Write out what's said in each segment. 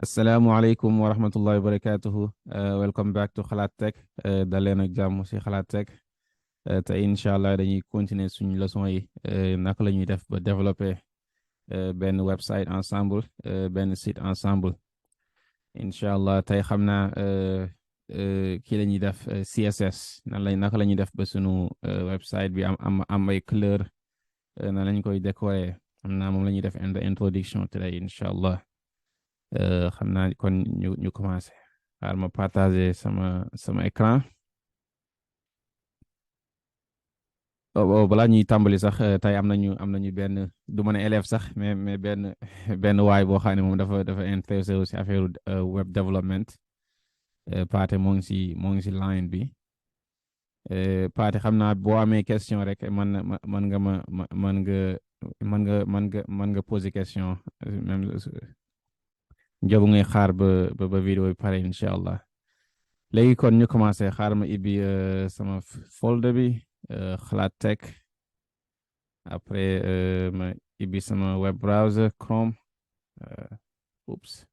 Assalamualaikum warahmatullahi wabarakatuh. Welcome back to Xalaat Tech. dal leen ak jàmm si Xalaat Tech. te incha allah dañuy continuer suñu leçon yi naka la ñuy def ba développer benn website ensemble benn site ensemble incha allah tey xam naa kii la ñuy def CSS naka la ñuy def ba suñu website bi am ay couleur nan lañ koy décorer xam naa moom la ñuy def introduction today incha allah. xam naa kon ñu commencé xaar ma partager sama écran balaa ñuy tàmbali sax tey am nañu benn du ma ne élève sax mais benn benn waay boo xam ne moom dafa intéressé aussi affaire web development Paate moo ngi si line bi Paate xam naa boo amee question rek man nga man nga poser question même njobu ngay xaar ba vidéo bi pare incha allah léegi kon ñu commencé xaar ma ibbi sama folder bi Xalaat Tech après ma ibbi sama web browser Chrome oups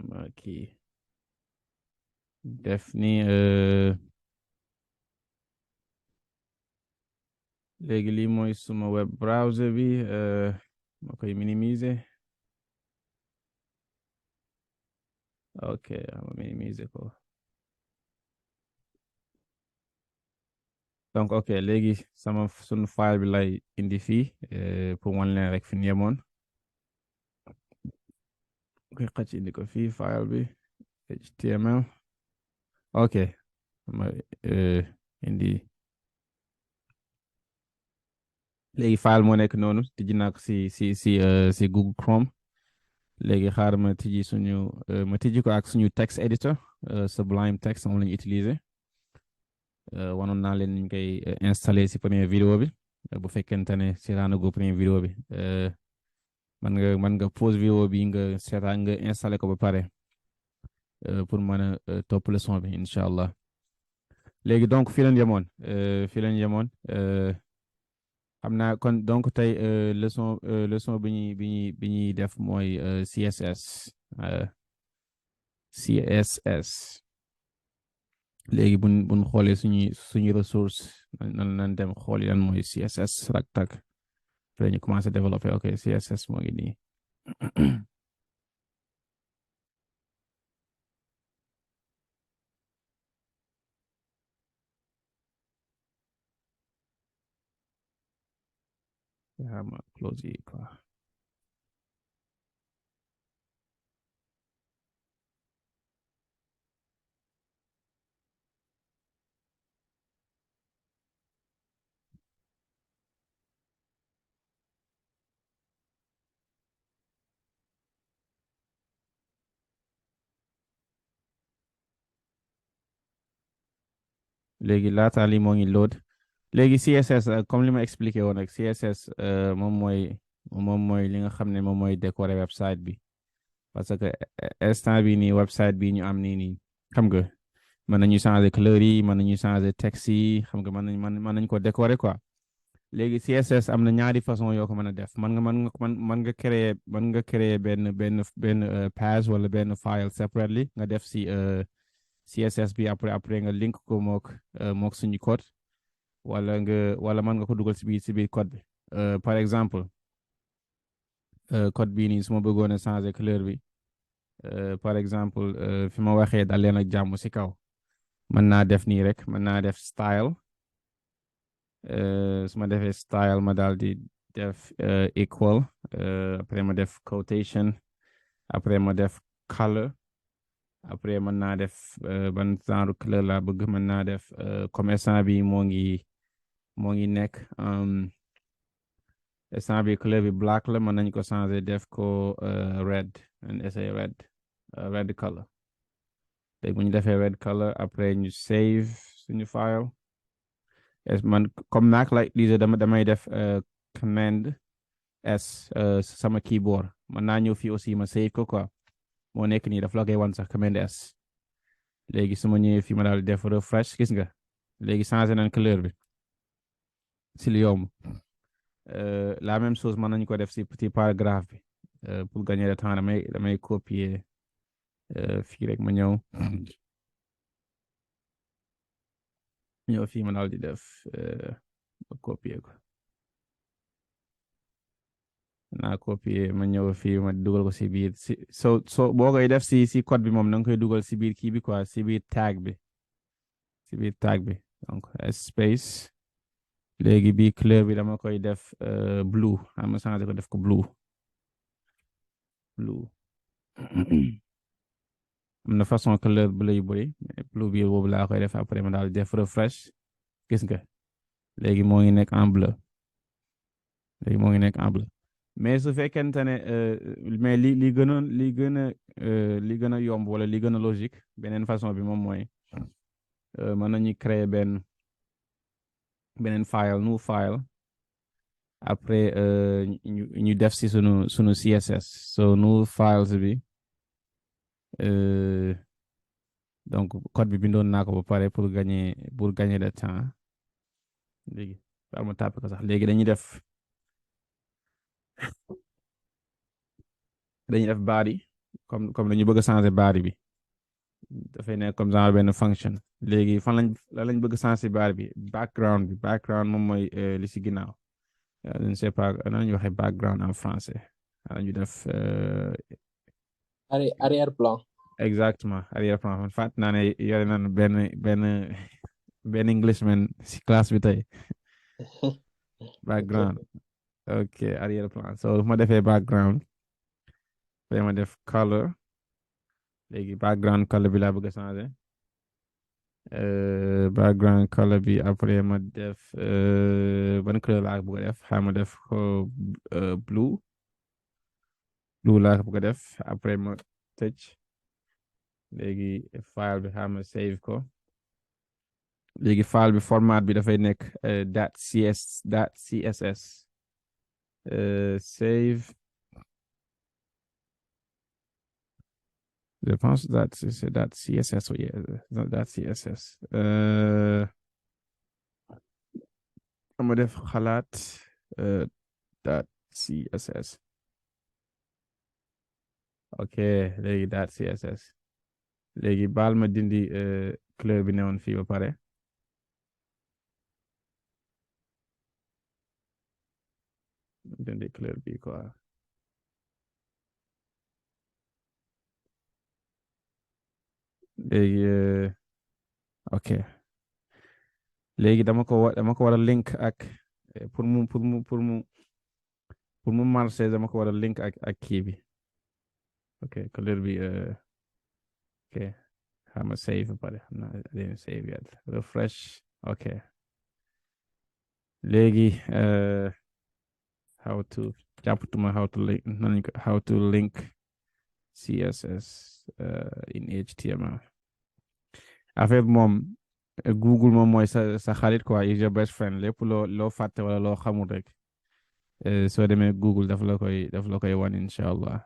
ma kii def ni léegi lii mooy suma web browser bi ma koy minimiser ok ma minimiser ko donc ok léegi sunu file bi lay indi fii pour wan leen rek fi ñu yemoon koy xëcc indi ko fii file bi HTML ok ma indi léegi file moo nekk noonu tijji naa ko si Google Chrome léegi xaar ma tijji ko ak suñu text editor Sublime Text moom la ñu utiliser wanoon naa leen ñu koy installer si première vidéo bi bu fekkente ne seetaan go première vidéo bi man nga pause vidéo bi nga seetaan nga installer ko ba pare pour mën a topp leçon bi incha allah léegi donc fii leen yemoon xam naa kon donc tey leçon bi ñuy def mooy CSS léegi buñ xoolee suñuy ressource nan dem xooli lan mooy CSS rak-tak après ñu commencé développer ok CSS moo ngi nii yaa ma close yi quoi léegi laata li moo ngi load léegi CSS comme li ma expliqué woon rek CSS moom mooy li nga xam ne moom mooy décorer website bi parce que instant bi nii website bi ñu am nii xam nga mën nañu changer couleur yi mën nañu changer texte yi xam nga mën nañ ko décorer quoi léegi CSS am na ñaari façon yoo ko mën a def mën nga créer benn page wala benn file separately nga def si CSS bi après nga link ko mook suñu code wala mën nga ko dugal si biir code bi par exemple code bii nii su ma bëggoon a changer couleur bi par exemple fi ma waxee dal leen ak jàmm si kaw mën naa def nii rek mën naa def style su ma defee style ma daal di def equal après ma def quotation après ma def color après mën naa def ban genre couleur laa bëgg mën naa def commerçant bi moo ngi nekk instant bi couleur bi black la mën nañ ko changer def ko red and essay red color léegi bu ñu defee red color après ñu save suñu file man comme naak la utiliser damay def command S sama keyboard mën naa ñëw fii aussi ma save ko quoi moo nekk nii daf la koy wan sax command S léegi su ma ñëwee fii ma daal def refresh gis nga léegi changé nañ couleur bi si li yomb la même chose mën nañu ko def si petit paragraphe bi pour gagner le temps damay copier fii rek ma ñëw fii ma daal di def ma copier ko naa copier ma ñëw fii ma dugal ko si biir so boo koy def si code bi moom na nga koy dugal si biir kii bi quoi si biir tag bi si biir tag bi donc space léegi bi couleur bi dama koy def blue xam nga changé ko def ko blue am na façon couleur bleu yu bëri mais blue bi boobu laa koy def après ma daal def refresh gis nga léegi moo ngi nekk en bleu léegi moo ngi nekk en bleu mais su fekkente ne mais li gën a yomb wala li gën a logique beneen façon bi moom mooy mën nañu créer beneen file new file après ñu def si sunu CSS so new files bi donc code bi bindoon naa ko ba pare pour gagner de temps léegi daal ma tàppe ko sax léegi dañuy def body comme dañu bëgg a changer body bi dafay nekk comme genre benn function léegi lañ bëgg a changer body bi background moom mooy li si ginnaaw je ne sais pas nan lañuy waxee background en français ñu def arrière-plan. exactement arrière-plan man fàtt naa ne yore nañ benn Englishman si classe bi tey background ok arrière-plan so ma defee background après ma def color léegi background color bi laa bëgg a changer background color bi après ma def ban couleur laa bëgg a def xaaral ma def ko blue laa bëgg a def après ma tëj léegi file bi xaaral ma save ko léegi file bi format bi dafay nekk .css save je pense c'est .css oui .css ma def xalaat .css ok léegi .css léegi baal ma dindi couleur bi newoon fii ba pare dindi couleur bi quoi léegi ok léegi dama ko war a link ak pour mu marché dama ko war a link ak kii bi ok couleur bi ok xama save ba pare xam naa dina save yet refresh ok léegi jàppatuma how to link CSS in HTML affaire moom Google moom mooy sa xarit quoi is your best friend lépp loo fàtte wala loo xamul rek soo demee Google daf la koy wan incha allah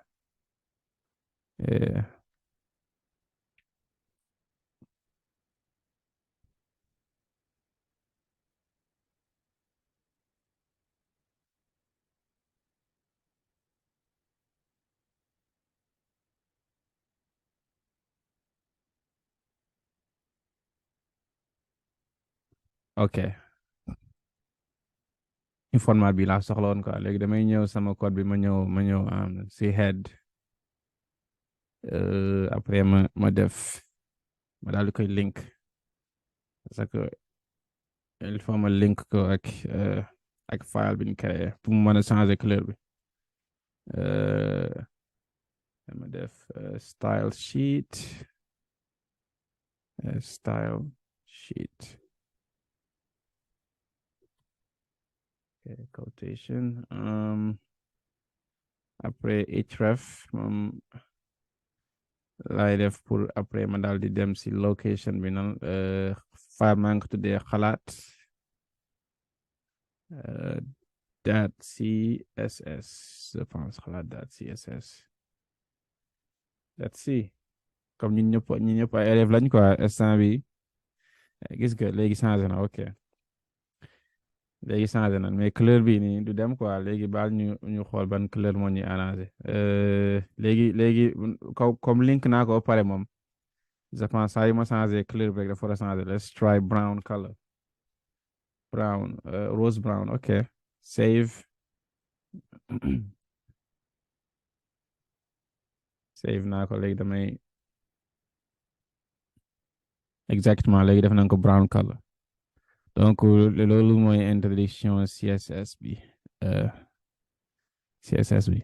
ok format bi laa soxla woon quoi léegi damay ñëw sama code bi ma ñëw si head après ma def ma daal di koy link parce que il faut ma link ko ak file bi ñu créé pour mu mën a changer couleur bi ma def style sheet okay, quotation après href moom laay def pour après ma daal di dem si location bi noonu file maa ngi ko tuddee xalaat .css je pense xalaat .css let's see comme ñun ñëpp ay élèves lañ quoi instant bi gis nga léegi changé na ok léegi changé na mais couleur bi nii du dem quoi léegi baal ñu xool ban couleur moo ñuy arrangé léegi comme link naa ko ba pare moom je pense saa yu ma changé couleur bi rek dafa war a changé let's try brown color brown rose brown ok save save naa ko léegi damay exactement léegi def nañ ko brown color donc loolu mooy introduction CSS bi euh, CSS bi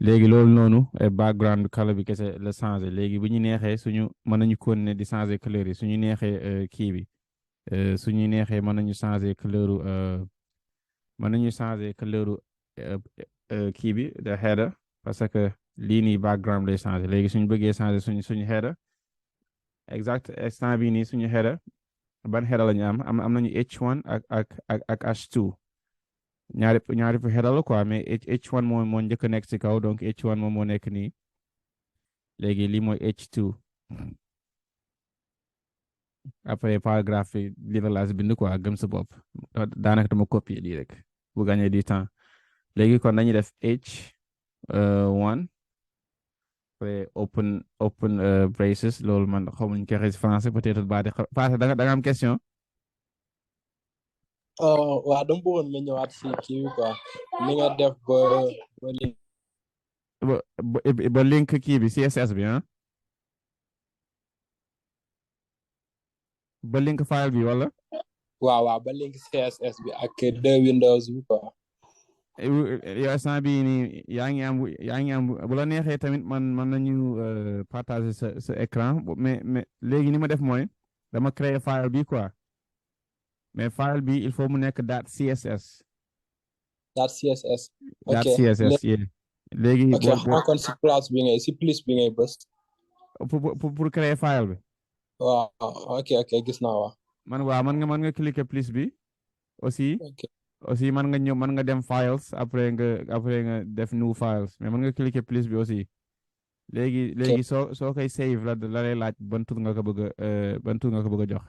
léegi loolu noonu background color bi kese la changé léegi bu ñu neexee suñu mën nañu continuer di changer couleur yi suñu neexee kii bi suñu neexee mën nañu changer couleuru mën nañu changer couleuru kii bi de header parce que lii nii background lay changer léegi suñu bëggee changer suñu header exact instant bii nii suñu header ban header la ñu am nañu H1 ak H2 ñaari header la quoi mais H1 moo njëkk a nekk ci kaw donc H1 moom moo nekk nii léegi lii mooy H2 après paragraphe yi lii la laa si bind quoi gëm sa bopp daanaka dama copier lii rek bu gagner du temps léegi kon dañuy def H1 après open braces loolu man xamuñ ko waxee si français peut-être baati passé da nga am question. waaw dama bëggoon nga ñëwaat si kii bi quoi ni nga def ba link kii bi CSS bi ah ba link file bi wala. waaw ba link CSS bi ak deux windows bi quoi. yow instant bii nii yaa ngi am bu la neexee tamit man nañu partager sa écran mais léegi ni ma def mooy dama créer file bi quoi mais file bi il faut mu nekk .css. .css ok .css léegi ok xanaa kon si place bi ngay si plus bi ngay bës. pour créer file bi. waaw ok gis naa waaw. mën nga cliquer plus bi aussi. ok aussi mën nga ñëw mën nga dem files après nga def new files mais mën nga cliquer plus bi aussi léegi soo koy save la lay laaj ban tur nga ko bëgg a ban tur nga ko bëgg a jox.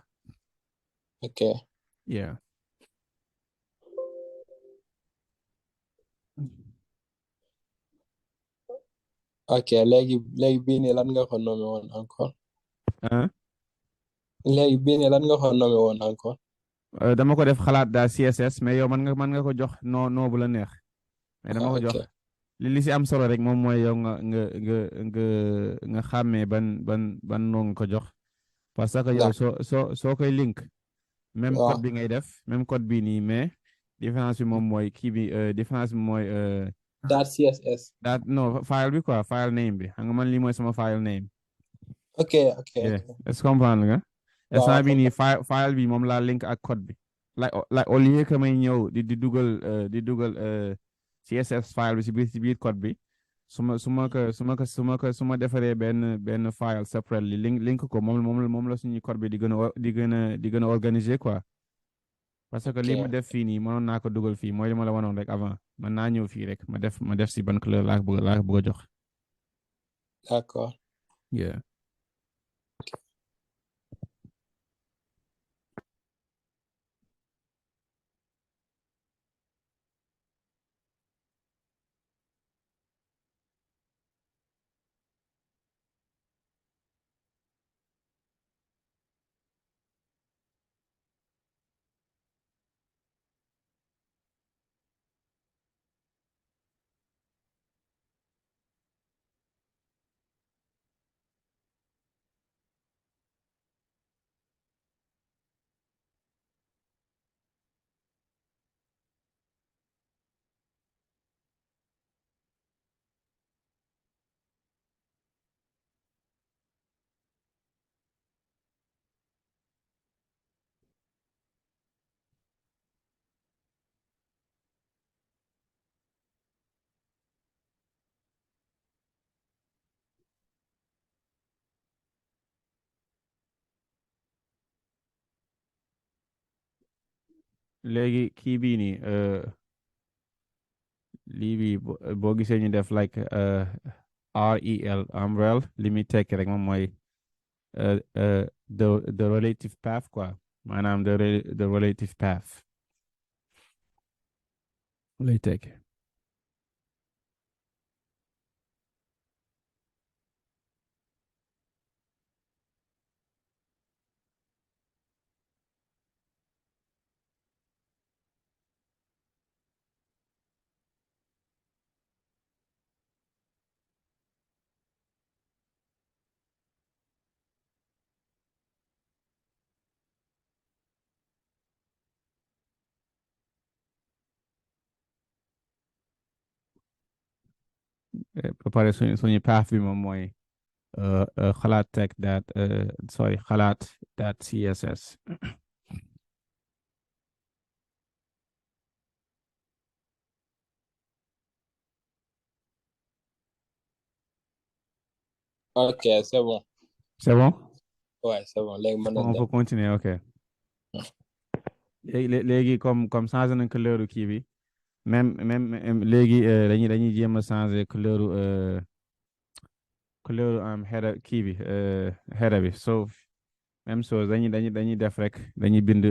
ok yeah ok léegi bii nii lan nga ko nommé woon encore. léegi bii nii lan nga ko nommé woon encore. dama ko def xalaat daal CSS mais yow mën nga ko jox noo bu la neex mais dama ko jox li si am solo rek moom mooy yow nga xàmmee ban noo nga ko jox parce que yow soo koy link même code bi ngay def même code bi nii mais différence bi moom mooy kii bi différence bi mooy .css non file bi quoi file name bi xam nga man lii mooy sama file name. ok est-ce que comprendre nga. instant bi nii file bi moom laa link ak code bi like au lieu que may ñëw di dugal CSS file bi si biir code bi su ma defaree benn file separate li link ko moom la suñu code bi di gën a organiser quoi parce que li ma def fii nii mënoon naa ko dugal fii mooy li ma la wanoon rek avant man naa ñëw fii rek ma def si ban couleur laa bëgg a jox. d'accord. yeah léegi kii bii nii lii bi boo gisee ñu def like rel umbrel li muy tekki rek moom mooy the relative path quoi maanaam the relative path lay tekki. Ba pare suñu path bi moom mooy xalaat tech that sorry xalaat that CSS. Ok, c'est bon. C'est bon? Ouais, c'est bon. Léegi mën nañ On dem. peut continuer, ok. Léegi comme changé nañ couleur kii bi même léegi dañuy jéem a changé couleur am header kii bi header bi so même chose dañuy def rek dañuy bind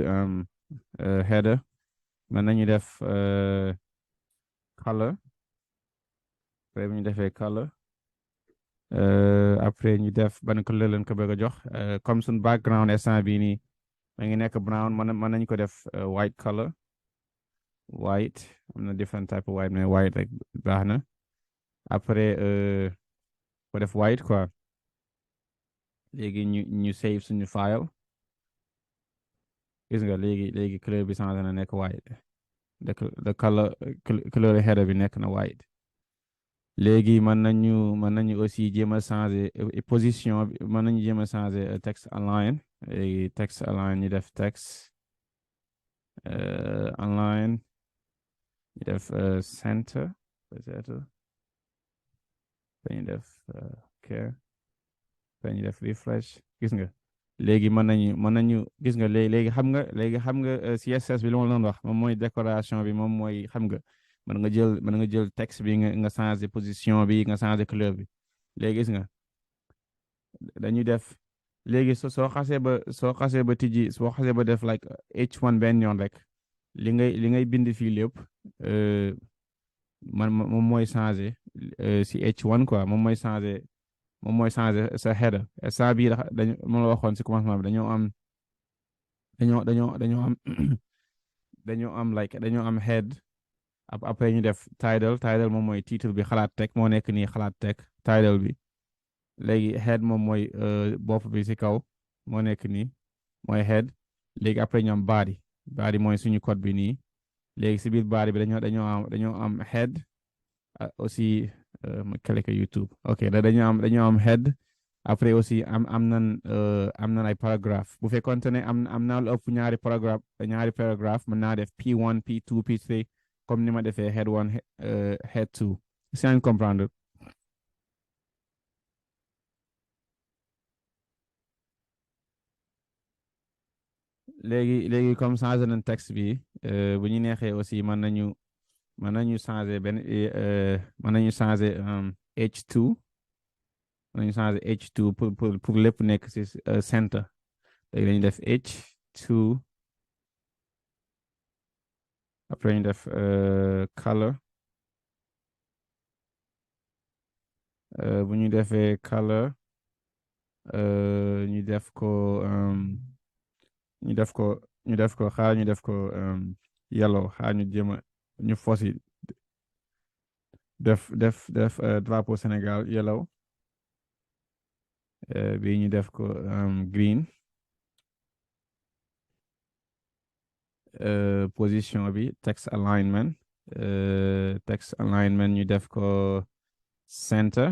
header mën nañu def color après bu ñu defee color après ñu def ban couleur lañ ko bëgg a jox comme suñ background instant bii nii ma ngi nekk brown mën nañu ko def white color white am na different type of white mais white rek baax na après ko def white quoi léegi ñu save suñu file gis nga léegi couleur bi changé na nekk white the color couleur header bi nekk na white léegi mën nañu aussi jéem a changer position bi mën nañu jéem a changer text align léegi text align ñu def text align ñu def center peut-être dañu def ok dañu def refresh gis nga léegi mën nañu gis nga léegi xam nga CSS bi lu ma doon wax moom mooy décoration bi moom mooy xam nga mën nga jël texte bi nga changer position bi nga changer couleur bi léegi gis nga dañuy def léegi soo xasee ba tijji soo xasee ba def like H1 benn yoon rek li ngay bind fii lépp moom mooy changer si H1 quoi moom mooy changer sa header saa bii dañu ma la waxoon si commencement bi dañoo am dañoo am head après ñu def title moom mooy titre bi xalaat tech moo nekk nii xalaat tech title bi léegi head moom mooy bopp bi si kaw moo nekk nii mooy head léegi après ñu am body mooy suñu code bi nii léegi si biir body bi dañoo am head aussi ma cliquer YouTube ok dañoo am head après aussi am nan ay paragraphe bu fekkoonte ne am naa lu ëpp ñaari paragraphe mën naa def P1 P2 P3 comme ni ma defee head 1 head 2 si ngeen comprendre léegi comme changé nañ texte bi bu ñu neexee aussi mën nañu changer mën nañu changer H2 mën nañu changer H2 pour lépp nekk si center léegi dañu def H2 après ñu def color bu ñu defee color ñu def ko ñu def ko ñu def ko yellow xaar ñu jéem a ñu fosi def drapeau Sénégal yellow bi ñu def ko green position bi text alignment ñu def ko center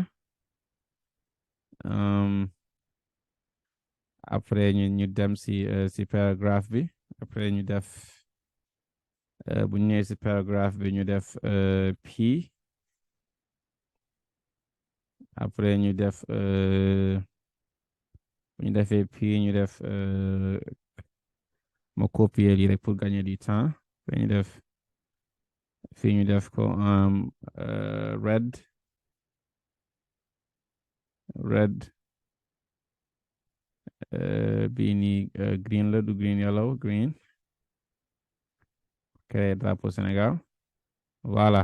après ñu dem si paragraphe bi après ñu def bu ñu ñëwee si paragraphe bi ñu def P après ñu def bu ñu defee P ñu def ma copier lii rek pour gagner du temps après ñu def fii ñu def ko red bii nii green la du green yellow green créer drapeau Sénégal voilà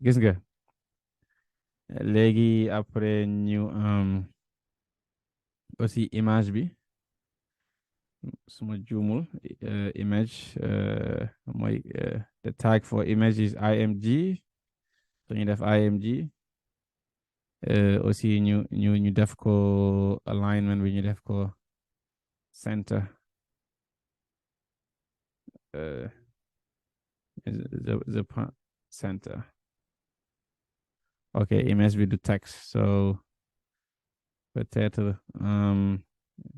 gis nga léegi après ñu aussi image bi suma juumul image mooy the tag for image is img so ñu def img aussi ñu def ko alignment bi ñu def ko center the center ok image bi du text so peut-être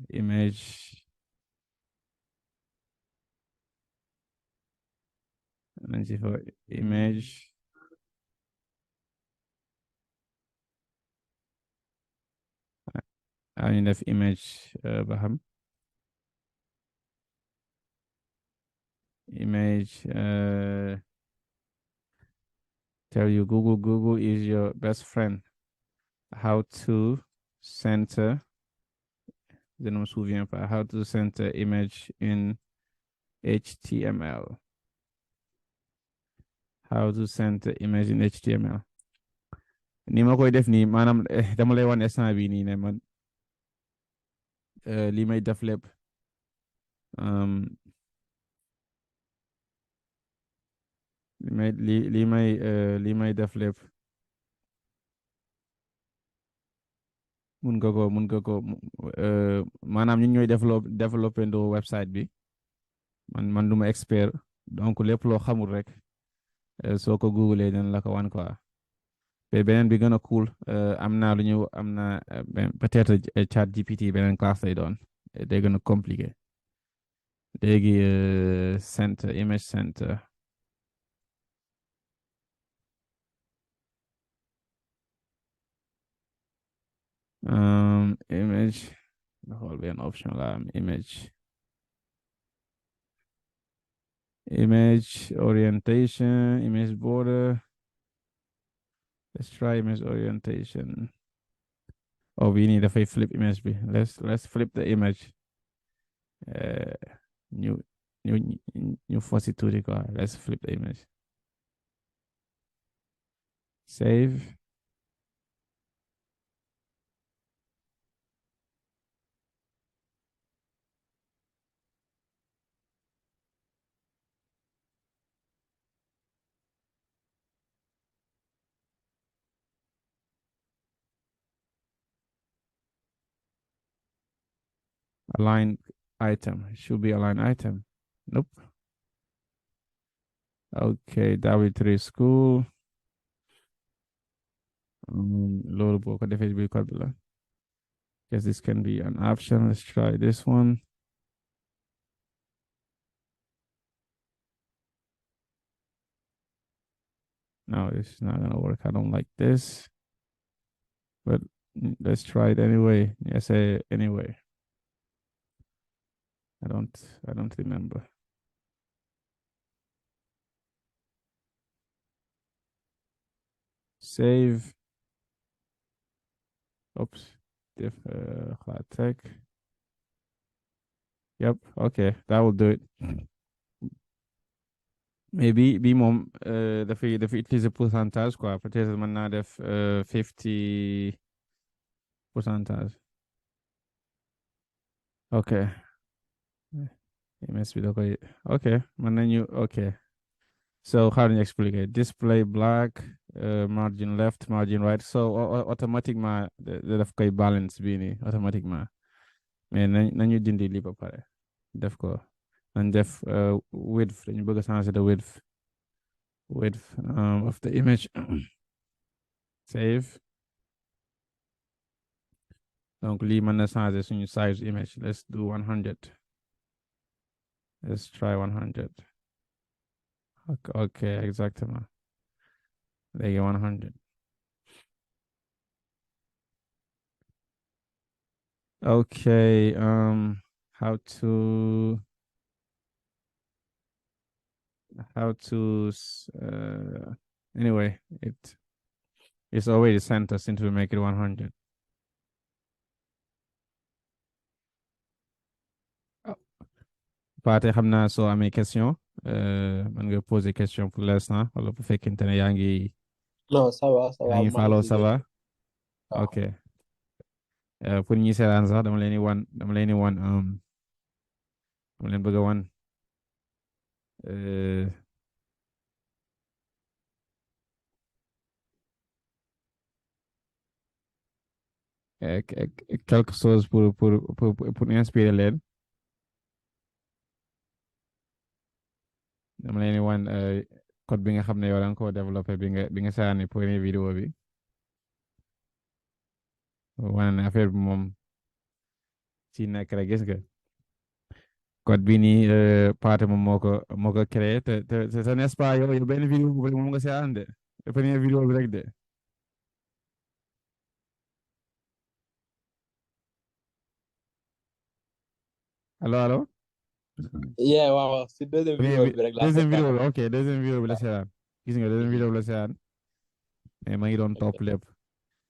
image nañ ci fa image ñu def image ba xam image tell you Google is your best friend how to center je ne me souviens pas how to center image in HTML how to center image in HTML ni ma koy def nii maanaam dama lay wan instant bi nii ne man li may def lépp li may def lépp mun nga ko maanaam ñun ñooy développé ndo website bi man du ma expert donc lépp loo xamul rek soo ko googlee dina la ko wan quoi te beneen bi gën a cool am naa lu ñu am na peut-être chat GPT beneen classe lay doon day gën a compliqué léegi center image center image xool benn option la am image orientation image border let's try image orientation oh we need dafay flip image bi let's flip the image ñu ñu force tuuti quoi let's flip the image save align item should be align item nope okay W3 school loolu boo ko defee bi code la guess this can be an option let's try this one no it's not gonna work I don't like this but let's try it anyway yes anyway I don't remember save oops diff tech yep okay that will do it maybe bi moom dafay utiliser pourcentage quoi peut-être mën naa def 50 pourcentage ok ms bi da koy ok mën nañu ok so how do you explique display black margin left margin right so automatiquement daf koy balance bii nii automatiquement mais nañu dindi lii ba pare def ko nañ def width dañu bëgg a changer the width of the image save donc lii mën na changer suñu size image let's do 100 let's try 100 ok exactement léegi 100 okay how to anyway it's already sent us since we make it 100 Paate xam naa soo amee question mën nga poser question pour l'instant wala bu fekkente ne non ça yaa va ngi maa ngi follow si ça va waaw ok pour ñi seetaan sax dama leen di wan dama leen bëgg a wan euh, quelque chose pour inspirer leen dama leen di wan code bi nga xam ne yow da nga ko développé bi nga seetaani premier vidéo bi wane ne affaire bi moom ci nekk rek gis nga code bi nii Pathé moom moo ko créé te n'est-ce pas yow benn vidéo bu moom nga seetaan de premier vidéo bi rek de allo yeah waaw si deuxième vidéo bi rek laa deuxième vidéo seetaan bi ok deuxième vidéo bi la seetaan gis nga deuxième vidéo bi la seetaan mais ma ngi doon topp lépp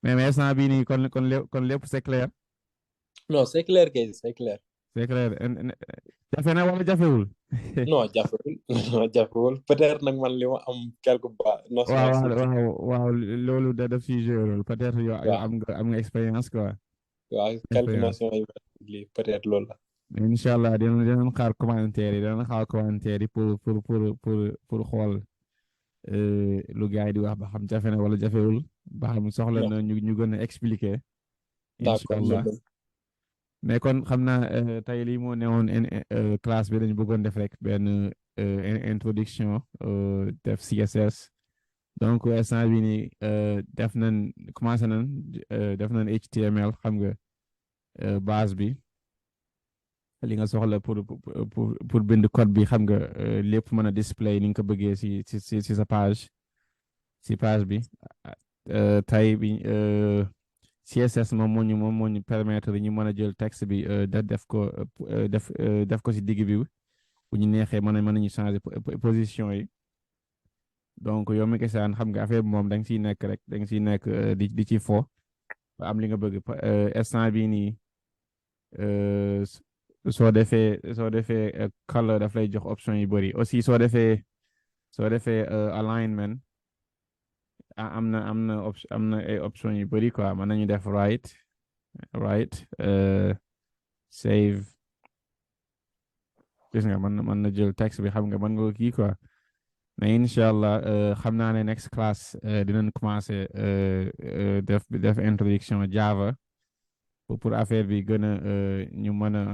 mais instant bii nii kon lépp c'est clair non c'est clair kay c'est clair c'est clair jafe na wala jafewul non jafewul non jafewul peut-être nag man li ma am quelque waaw notion si kii waaw loolu da def si joué loolu peut-être yow waaw am nga expérience quoi waaw quelque expérience notion yi lii peut-être loolu la mais incha allah dinañ xaar commentaire yi dinañ xaar commentaire yi pour xool lu gars yi di wax ba xam jafe na wala jafewul ba xam soxla non na ñu gën a expliquer incha d'accord allah mais kon xam naa tey lii moo newoon classe bi dañu bëggoon def rek benn introduction def CSS donc instant bi nii def nañ commencé nañ def nañ HTML xam nga base bi li nga soxla pour bind code bi xam nga lépp mën a display ni nga ko bëggee si sa page si page bi tey bi CSS moom moo ñu permettre ñu mën a jël texte bi def ko def ko si digg bi bu ñu neexee mën nañu changer position yi donc yow mi ko saan xam nga affaire bi moom da nga siy nekk rek da nga siy nekk di ci fo ba am li nga bëgg instant bii nii soo defee color daf lay jox option yu bëri aussi soo defee alignment am na ay option yu bëri quoi mën nañu def right save gis nga mën na jël texte bi xam nga mën nga kii quoi mais incha allah xam naa ne next class dinañ commencé def introduction Java pour affaire bi gën a ñu mën a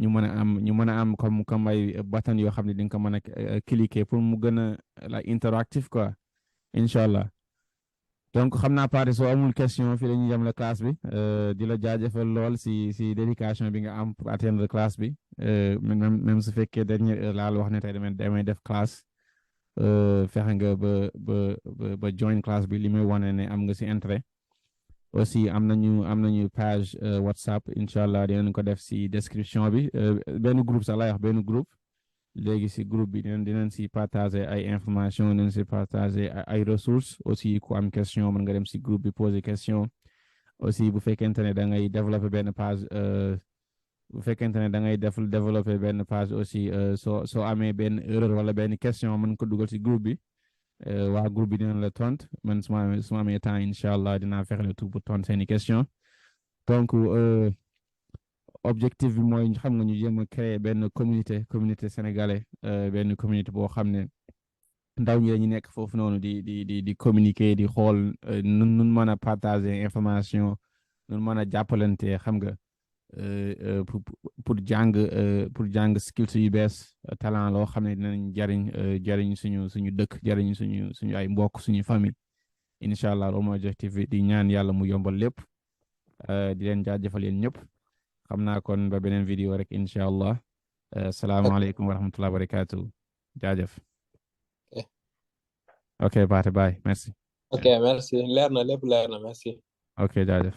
ñu mën a am comme ay button yoo xam ne di nga ko mën a cliquer pour mu gën a like interactive quoi incha allah donc xam naa Pathé soo amul question fii la ñuy yem la classe bi di la jaajëfal lool si dédication bi nga am pour atteindre classe bi même su fekkee dernière heure laa la wax ne tey damay def classe fexe nga ba join classe bi li muy wane ne am nga si intérêt aussi am nañu page WhatsApp incha allah dinañ ko def si description bi benn groupe sax laay wax benn groupe léegi si groupe bi dinañ si partager ay information dinañ si partager ay ressources aussi ku am question mën nga dem si groupe bi poser question aussi bu fekkente ne da ngay développer benn page bu fekkente ne da ngay développer benn page aussi soo amee benn erreur wala benn question mën ko dugal si groupe bi waa groupe bi dinañ la tontu man su ma amee temps incha allah dinaa fexe le tout pour tontu seeni question donc objectif bi mooy xam nga ñu jéem a créer benn communauté sénégalais benn communauté boo xam ne ndaw ñi dañu nekk foofu noonu di communiquer di xool nun mën a partager information nun mën a jàppalante xam nga pour jàng skills yu bees talent loo xam ne dinañ jariñ suñu dëkk jariñ suñu ay mbokk suñu famille incha allah loolu mooy objectif bi di ñaan yàlla mu yombal lépp di leen jaajëfal yéen ñëpp xam naa kon ba beneen vidéo rek incha allah salaamaaleykum wa rahmatulah wa barakaatu jaajëf ok Pathé bye merci ok merci leer na lépp leer na merci ok jaajëf